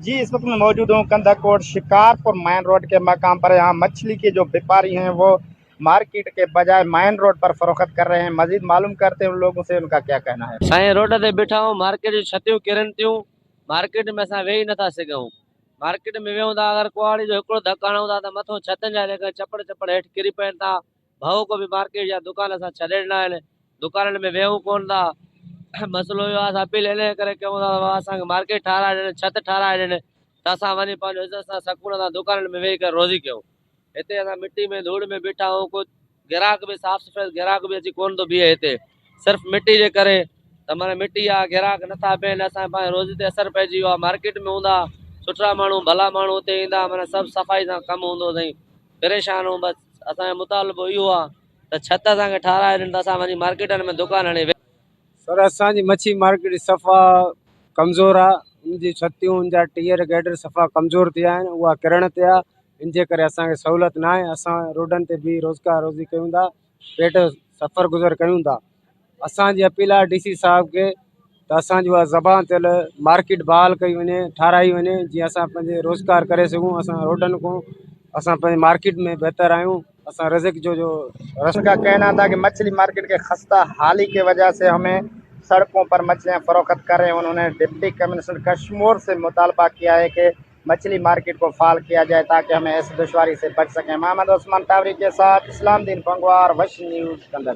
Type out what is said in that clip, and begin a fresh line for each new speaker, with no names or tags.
जी इस वक्त मैं मौजूद हूँ कंधकोट शिकारपुर मेन रोड के मकाम पर। यहाँ मछली के जो व्यापारी हैं वो मार्केट के बजाय मेन रोड पर फरोख्त कर रहे हैं। मजीद मालूम करते हैं उन लोगों से उनका क्या कहना है।
साईं रोड ते बीठा आहियूं, मार्केट जूं छतियूं किरनि थियूं, मार्केट में असां वेही नथा सघूं। मार्केट में वेहूं था अगरि कुआड़ी जो हिकिड़ो धक हणूं था त मथां छतनि जा जेका चपड़ चपड़ हेठि किरी पवनि था। भओ को बि मार्केट जा दुकान असां छॾे ॾिना आहिनि, दुकाननि में वेहूं कोन था। मसइलो इहो आहे, असां अपील इन करे कयूं था असांखे मार्केट ठाराए ॾियनि, छत ठाराए ॾियनि त असां वञी पंहिंजो इज़त सां सकून सां दुकाननि में वेही करे रोज़ी कयूं। हिते असां मिटी में धूड़ में बीठा आहियूं, को ग्राहक बि साफ़ सफ़ाई ग्राहक बि अची कोन थो बीहे हिते, सिर्फ़ु मिटी जे करे त माना मिटी आहे, ग्राहक नथा बीहनि, असांजे पंहिंजे रोज़ी ते असरु पइजी वियो आहे। मार्केट में हूंदा सुठा माण्हू, भला माण्हू हुते ईंदा, माना सभु सफ़ाई सां कमु हूंदो। साईं परेशान आहियूं, बसि असांजो मुतालिबो इहो आहे त छत असांखे ठाराए ॾियनि त असां वञी मार्केटनि में दुकान हणी।
सर असांजी मच्छी मार्केट सफ़ा कमज़ोर आहे, उन जी छतियूं, उन जा टीयर गैडर सफ़ा कमज़ोर थी विया आहिनि, उहा किरण ते आहे, इन जे करे असांखे सहूलियत न आहे। असां रोडनि ते बि रोज़गार रोज़ी कयूं था, पेट जो सफ़र गुज़र कयूं था। असांजी अपील आहे डी सी साहब खे त असांजी उहा ज़बान थियल मार्केट बहाल कई वञे, ठाराई वञे, जीअं असां पंहिंजे रोज़गार करे सघूं। असां रोडनि खां असां पंहिंजी मार्केट में बहितर आहियूं, असां रिज़्क जो जो
उनका कहना था कि मछली मार्केट के खस्ता हाली के वजह से हमें सड़कों पर मछलियां फरोख्त कर रहे हैं। उन्होंने डिप्टी कमिश्नर कश्मोर से मुतालबा किया है कि मछली मार्केट को फाल किया जाए ताकि हमें इस दुश्वारी से बच सकें। मोहम्मद उस्मान टावरी के साथ इस्लामदीन पंगवार, वश न्यूज़, कंदर।